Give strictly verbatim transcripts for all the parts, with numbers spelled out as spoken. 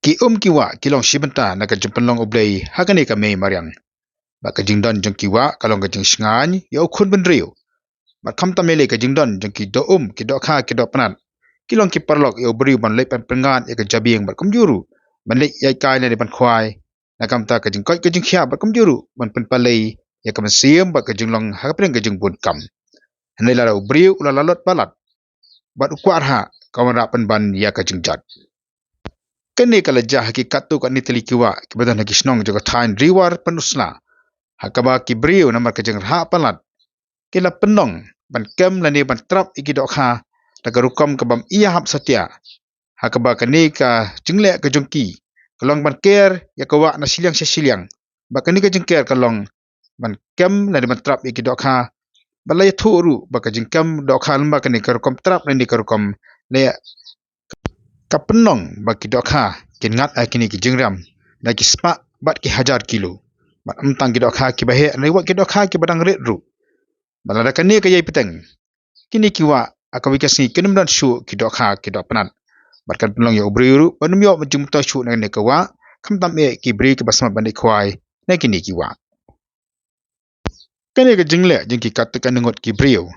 Ki um ki wah ki long shi bynta na ka jingpynlong U Blei ha kane ka mei mariang. Bad ka jingdon jong ki wah ka long ka jingshngaiñ ïa u khun bynriew. Bad khamtam ïaleh ka jingdon jong ki doh um, ki dohkha, ki dohpnat ki long ki paralok ïa u briew ban leit ban pyngngad ïa ka jabieng bad kumjuh ruh ban leit ïaid kai lane ban khwai. Na ka bynta ka jingkoit ka jingkhiah bad kumjuh ruh ban pynpalei ïa ka mynsiem bad ka jinglong ha ka pdeng ka jingbun kam. Hynrei lada u briew u la lalot palat bad u kwah rhah, ka wanrah pynban ïa ka jingjot. Kane ka la jia ha ki katto katne tylli ki wah kiba don ha ki shnong jong ka thaiñ Ri War Pynursla, ha kaba ki briew namar ka jingrhah palat ki la pynlong ban kem lane ban trap ïa ki dohkha da ka rukom kabym ïahap satia. Ha kaba kane ka jingleh ka jong ki ka long ban ker ïa ka wah na shiliang sha shiliang. Bad kane ka jingker ka long ban kem lane ban trap ïa ki dohkha. Bad la ïathuh ruh ba ka jingkem dohkha lyngba kane ka rukom trap lane ka rukom leh ka pynlong ba ki dohkha kin ngat ha kine ki jingriam da ki spah bad ki hajar kilo. Bad ym tang ki dohkha kiba heh, hynrei wat ki dohkha kiba dang rit ruh. Bad lada kane ka ïai bteng, kine ki wah ha kawei ka sngi kin ym don shuh ki dohkha ki dohpnat. Bad kan pynlong ïa u briew ruh ban ym ïoh ban jingmyntoi shuh na kane ka wah, khamtam eh ki briew kiba smat ban leit khwai na kine ki wah. Kane ka jingleh jong ki katto katne ngut ki briew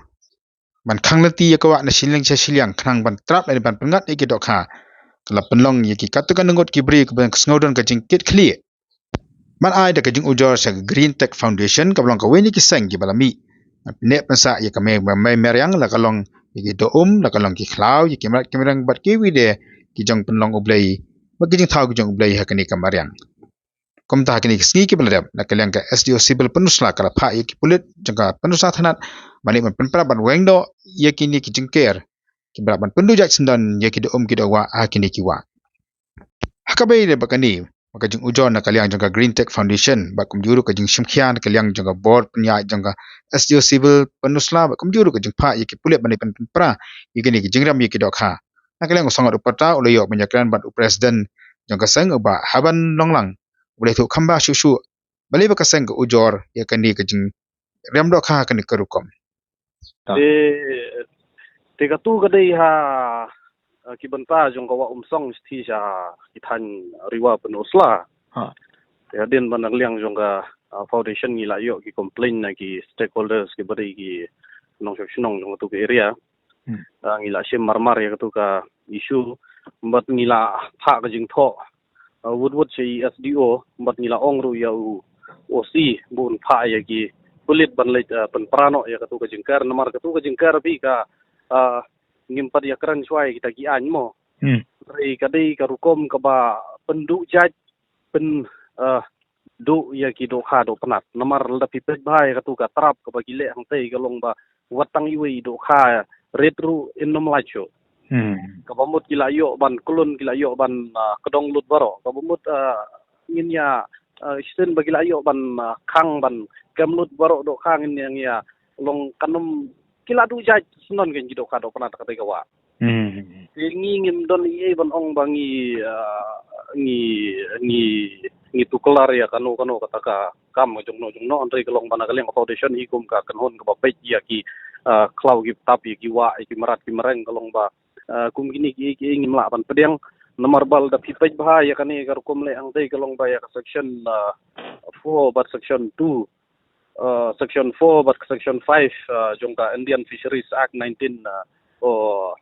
ban khang lynti ïa ka wah na shiliang sha shiliang khnang ban trap lane ban pynngat ïa ki dohkha, ka la pynlong ïa ki katto katne ngut ki briew kiba sngewdon ka jingkitkhlieh ban ai da ka jingujor sha ka Green Tech Foundation, kaba long kawei na ki seng kiba la mih ban pynneh pynsah ïa ka mei, mei mariang, la ka long ïa ki doh um, la ka long ki khlaw, ïa ki mrad ki mreng bad kiwei de ki jingpynlong U Blei bad ki jingthaw ki jong U Blei ha kane ka mariang. Kumta ha kine ki sngi kiba la dep, na ka liang ka S D O Civil Pynursla ka la phah ïa ki pulit jong ka Pynursla Thanad ban leit ban pynpra ban weng noh ïa kine ki jingker kiba lah ban pynduh jait syndon ïa ki doh um ki doh wah ha kine ki wah. Ha kaba ïadei bad kane, bad ka jingujor na ka liang jong ka Green Tech Foundation bad kumjuh ruh ka jingshim khia na ka liang jong ka bor pynïaid jong ka S D O Civil Pynursla bad kumjuh ruh ka jingphah ïa ki pulit ban leit ban pynpra ïa kine ki jingriam ïa ki dohkha. Na ka liang u Sangat u Pyrta u la ïoh ban ïakren bad u President jong ka seng, u Bah Haban Nonglang, u la ïathuh kham bha shuh shuh balei ba ka seng ka ujor ïa kane ka jingriam dohkha ha kane ka rukom. Te, te katu ka dei ha, eh, ki bynta jong ka Wah Umsong, shithi sha ki thaiñ Ri War Pynursla. Ha. Te hadien ba na ka liang jong ka, eh, foundation ngi la ïoh ki complain na ki stakeholders kiba dei ki nongshong shnong jong katu ka area. Hmm. Ah, ngi la shim marmar ïa katu ka issue, bad ngi la phah ka jingthoh, ah, wut wut sha i S D O, bad ngi la ong ruh ïa u O C ba un phah ïa ki pulit ban leit, ah, pynpra noh ïa katu ka jingker, namar katu ka jingker phi ka, ah, ngim pat ïakren shuwa ïa kita ki aiñ mo. Hmm. Hynrei ka dei ka rukom kaba pynduh jait, pyn, ah, duh ïa ki dohkha dohpnat. Namar lada phi peit bha ïa katu ka trap kaba ki leh hangtei ka long ba wat tang iwei i dohkha rit ruh ym lait shuh. Hmm. Kaba mut ki la ïoh ban klun, ki la ïoh ban, ah, kdong lut baroh. Kaba mut, ah, ngin ïa, ah, shisien ba ki la ïoh ban, ah, khang ban kem lut baroh dohkha, ngin ïa, ngin ïa long kan ym, ki la duh jait syndon kein ki dohkha dohpnat ha katei ka wah. Hmm. Te ngi ngim don ei ei ban ong ba ngi, ah, ngi, ngi, ngi tuklar ïa kano kano kata ka kam jong no jong no, hynrei ka long ba na ka liang ka foundation hi kum ka kynhun kaba peit ïa ki, ah, khlaw ki btap, ïa ki wah, ïa ki mrad ki mreng, ka long ba, ah, kum kine ki, ki ngim lah ban pdiang. Namar ba lada phi peit bha ïa kane ka rukom leh hangtei ka long ba ïa ka section, ah, four bad section two, uh, section four bad section five, uh, jong ka Indian Fisheries Act nineteen, uh, or,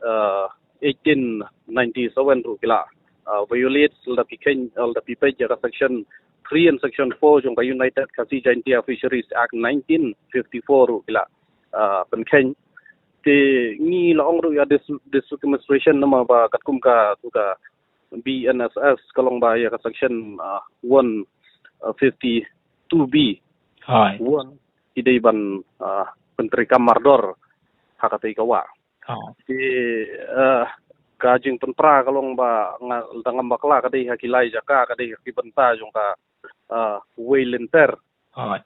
uh, eighteen ninety-seven ruh ki la, uh, violate. Lada phi kheiñ, lada phi peit ïa ka section three and section four jong ka United Khasi Jaintia Fisheries Act nineteen fifty-four ruh ki la, uh, pynkheiñ. Te ngi la ong ruh ïa dis-, district administration namar ba katkum katu ka B N S S ka long ba ïa ka section, uh, one fifty-two B. Hai. One, ki dei ban, ah, pyntreikam mardor ha katei ka wah. Ha. Te, ah, ka jingpynpra ka long ba nga, da ngam bakla ka dei ha ki lai jaka, ka dei ha ki bynta jong ka, ah, Wei Lynter. Hai.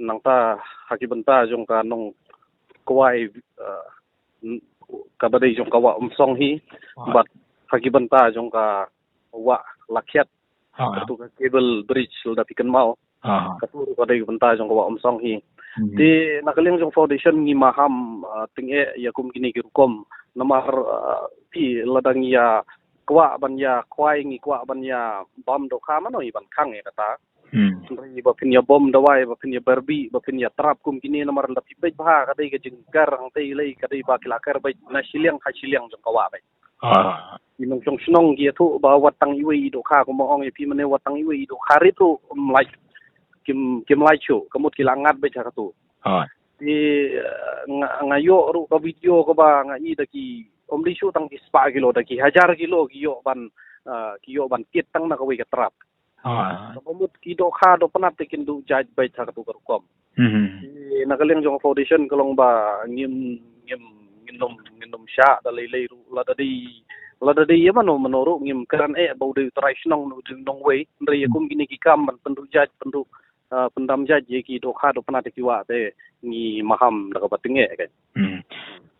Nangta ha ki bynta jong ka Nongkwai, ah, n-, kaba dei jong ka Wah Umsong hi. Hai. Bad ha ki bynta jong ka Wah Lakhiat. Ha. Katu ka cable bridge lada phi kynmaw. Ha. Katu ruh ka dei ka bynta jong ka Wah Umsong hi. Hmm. Te na ka liang jong foundation ngi maham, ah, tyngeh ïa kum kine ki rukom. Namar, ah, phi lada ngi ïa, kwah ban ïa khwai, ngi kwah ban ïa bam dohkha, mano hi ban khang ïa kata. Hmm. Hynrei ba phin ïa bom dawai, ba phin ïa byrbi, ba phin ïa trap kum kine, namar lada phi peit bha ka dei ka jingker hangtei lei, ka dei ba ki la ker beit na shiliang ha shiliang jong ka wah beit. Ah. Ki nongshong shnong ki ïathuh ba wat tang iwei i dohkha, kumba ong ïa phi mynne, wat tang iwei i dohkha rit ruh, ym lait, kim, kim lait shuh, ka mut ki la ngat beit ha katu. Ah. Te, eh, nga, nga ïoh ruh ka video kaba nga i da ki, ym dei shuh tang ki spah kilo, da ki hajar kilo ki ïoh ban, eh, ki ïoh ban kit tang na kawei ka trap. Ah. Kaba mut ki dohkha dohpnat te kin duh jait beit ha katu ka rukom. Mhm. Te na ka liang jong foundation ka long ba ngim, ngim, ngin ym, ngin ym shah da lei lei ruh, lada dei, lada dei ïa mano mano ruh ngim kren eh ba u dei u trai shnong, u dei u nongwei. Hynrei ïa kum kine ki kam ban pynduh jait, pynduh, ah, pyndam jait ïa ki dohkha dohpnat ïa ki wah te ngi maham da kaba tyngeh kan. Hmm.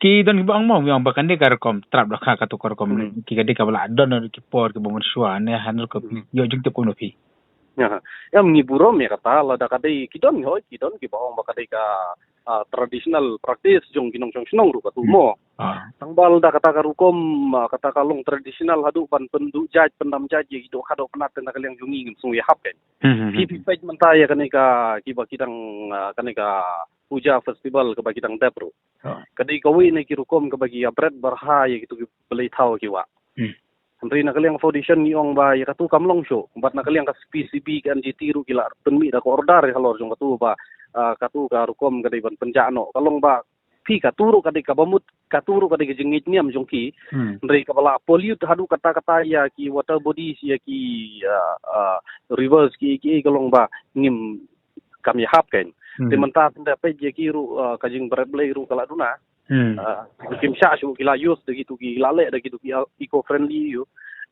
Ki don kiba ong mo, ong ba kane ka rukom trap dohkha, katu ka rukom, hmm, ki ka dei kaba la don ki por kiba mynshuwa ne, hynrei ka, hmm, ïoh jingtip kumno phi? Ya, ym, ngi burom ïa kata, lada ka dei, ki don, hooid, ki don kiba ong ba ka dei ka, ah, traditional practice jong ki nongshong shnong ruh katu, hmm, mo. Ah. Tang ba lada kata ka rukom, ah, kata ka long traditional haduh ban pynduh jait, pyndam jait ïa ki dohkha dohpnat te na ka liang jong ngi ngim sngew ïahap kan. Hmm, hmm, phi, hmm, phi peit mynta ïa kane ka, kiba ki dang, ah, kane ka puja festival kaba ki dang dep ruh. Ah. Ka dei kawei na ki rukom kaba ki ïa bret byrha ïa kitu ki blei thaw ki wah. Hmm. Hynrei na ka liang foundation ngi ong ba ïa katu kam long shuh. Bad na ka liang ka C P C B, ka N G T ruh ki la pynmih da ka order halor jong katu ba, ah, katu ka rukom ka dei ban pynjah noh. Ka long ba phi, katu ruh ka dei kaba mut, katu ruh ka dei ka jingngeit niam jong ki. Hmm. Hynrei kaba la pollute haduh katta katta ïa ki water bodies, ïa ki, ah, ah, rivers ki, ki, ka long ba ngim, kam ïahap kan. Hmm. Te mynta tang da peit ïa ki ruh, ah, ka jingbret blei ruh ka la duna. Hmm. Ah, kim shah shuh, ki la use da kitu ki, la leh da kitu ki, ah, eco friendly ïa u.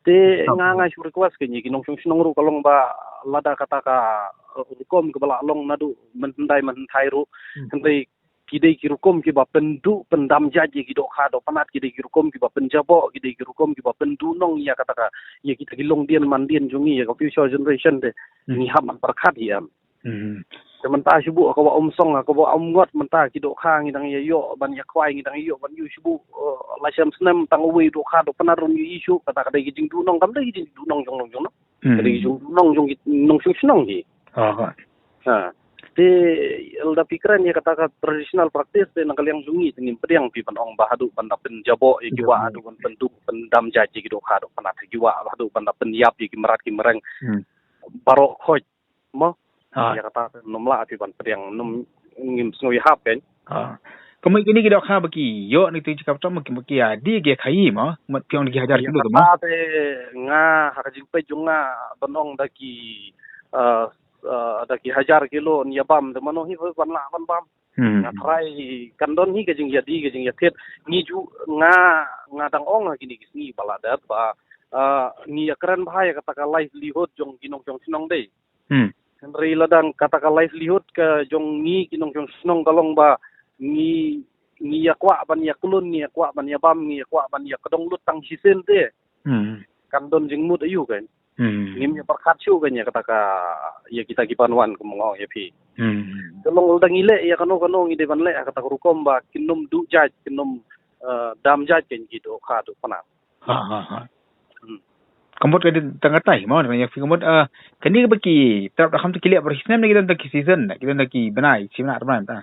Te, hmm, nga, nga shu request kan ïa ki nongshong shnong ruh ka long ba lada kata ka, ah, rukom kaba la long naduh mynhyndai mynhynthai ruh. Hmm. Hynrei ki dei ki rukom kiba pynduh pyndam jait ïa ki dohkha dohpnat, ki dei ki rukom kiba pynjaboh, ki dei ki rukom kiba pynduhnong ïa kata ka, ïa kita ki longdien mandien jong ngi, ïa ka future generation te. Hmm. Ngi hap ban pyrkhat hi em. Hmm. Te mynta shu buh ha ka Wah Umsong, ha ka Wah Umngot mynta ki dohkha ngi dang ïa ïoh ban ïa khwai, ngi dang ïa ïoh ban ïoh shu buh, eh, la shem snem tang uwei dohkha dohpnat ruh ym ïoh shuh, kata ka dei ki jingduhnong, kam dei ki jingduhnong jong nong jong nong. Hmm. Ka dei ki jingduhnong jong ki nongshong shnong hi. Ah. Ha. Te lada phi kren ïa kata ka traditional practice te na ka liang jong ngi te ngim pdiang phi ban ong ba haduh ban da pynjaboh ïa ki wah, haduh ban pynduh pyndam jait ïa ki dohkha dohpnat ïa ki wah, haduh ban da pynïap ïa ki mrad ki mreng. Hmm. Baroh khoit. Mo? Ah. Ïa kata te nym lah phi ban pdiang, nym, ngim sngew ïahap kan. Ah. Kumno kine ki dohkha ba ki ïoh na kitu ki jaka pyndonkam, ki ïa die ki khaii mo? Mat phi ong da ki hajar kilo mo? Ïa kata te nga ha ka jingpeit jong nga ban ong da ki, eh, eh, da ki hajar kilo yn ïa bam te mano hi ban lah ban bam. Hmm. Nga tharai kan don hi ka jingïadie, ka jingïathied. Ngi ju, nga, nga dang ong ha kine ki sngi ba la dep ba, eh, ngi ïakren bha ïa kata ka livelihood jong ki nongshong shnong dei. Hmm. Hynrei lada kata ka livelihood ka jong ngi ki nongshong shnong ka long ba ngi, ngi ïa kwah ban ïa klun, ngi ïa kwah ban ïa bam, ngi ïa kwah ban ïa kdong lut tang shisien te. Hmm. Kan don jingmut aïu kan. Hmm. Ngim ïa pyrkhat shuh kan ïa kata ka, ïa kita ki ban wan kum nga ong ïa phi. Hmm. Ka long lada ngi leh ïa kano kano ngi dei ban leh ha kata ka rukom ba kin ym duh jait, kin ym, eh, dam jait kan ki dohkha dohpnat. Ha, ha, ha. Hmm. Ka mut ka dei tang katai mo, ïa phi ka mut, eh, kane kaba ki trap dohkha te ki leh baroh shisnem ne ki don tang ki season, ki don tang ki bnai, shi bnai ar bnai ta?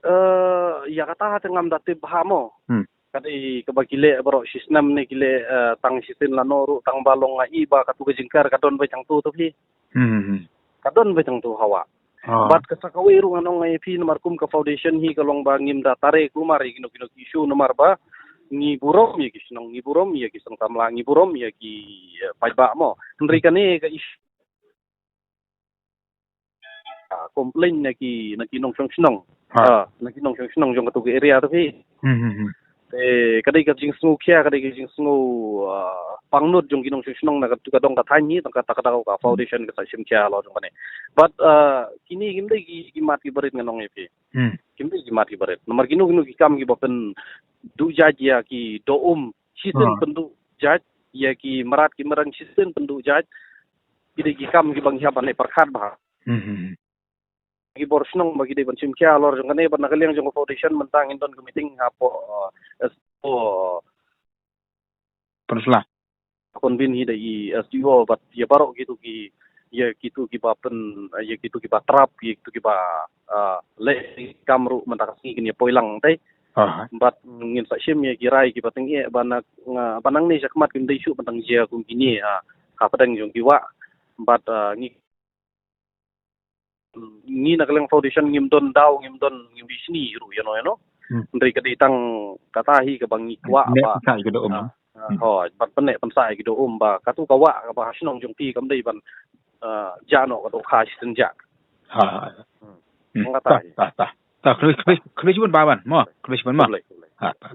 Eh, ïa kata te ngam da tip bha mo. Hmm. Ka dei kaba ki leh baroh shisnem ne ki leh, eh, tang shisien lano ruh, tang ba long nga i ba katu ka jingker ka don beit hangto te phi. Hmm, hmm, hmm. Ka don beit hangto ha wah. Ah. Bad ka sa kawei ruh ngan ong ïa phi namar kum ka foundation hi ka long ba ngim da tare kulmar ïa kino kino ki issue namar ba ngi burom ïa ki shnong, ngi burom ïa ki shnong samla, ngi burom ïa ki, eh, paidbah mo. Hynrei kane ka issue ah, complain na ki, na ki nongshong shnong. Ha. Ah, na ki nongshong shnong jong katu ka area te phi. Hmm, hmm, hmm. Te ka dei ka jingsngew khia, ka dei ka jingsngew, ah, pangnud jong ki nongshong shnong na katu ka dong ka thaiñ hi, tang kata ka daw ka foundation ka sa shim khia halor jong kane. But, ah, kine kim dei ki, ki mat ki barit ngan ong ïa phi. Hmm. Kim dei ki mat ki barit. Namar kino kino ki kam kiba pynduh jait ïa ki doh um shisien, ha, pynduh jait ïa ki mrad ki mreng shisien pynduh jait. Ki dei ki kam kiba ngi hap ban leh pyrkhat bha. Hmm, hmm, hmm. Ki bor shnong ba ki dei ban shim khia halor jong kane, bad na ka liang jong ka foundation mynta ngin don ka meeting hapoh, eh, S D O Pynursla. convene hi da i S D O bad ïa baroh kitu ki, ïa kitu kiba pyn, ïa kitu kiba trap, ïa kitu kiba, ah, leh kam ruh mynta ka sngi kin ïa poi lang te. Aha. Bad ngin sa shim ïa ki rai kiba tyngeh ba na, nga, ba nangne shakhmat kim dei shuh ban tang jia kum kine, ah, hapdeng jong ki wah. Bad, ah, ngi, ngi na ka liang foundation ngim don daw, ngim don, ngim bishni ruh ïa no ïa no. Hmm. Hynrei ka dei tang kata hi kaba ngi kwah Neh ba, pynsah ïa ki doh um. ah, ah, hooid, bad pynneh pynsah ïa ki doh um ba katu ka wah kaba ha shnong jong phi kam dei ban, ah, jah noh ka dohkha shitynjah. Ha, ha. Hmm. Hmm. Kata Ta, hi. ta, ta. Ta, khublei, khublei, khublei shibun Bah Ban, mo. Khublei shibun, mo. Khublei, khublei. Ha, ta.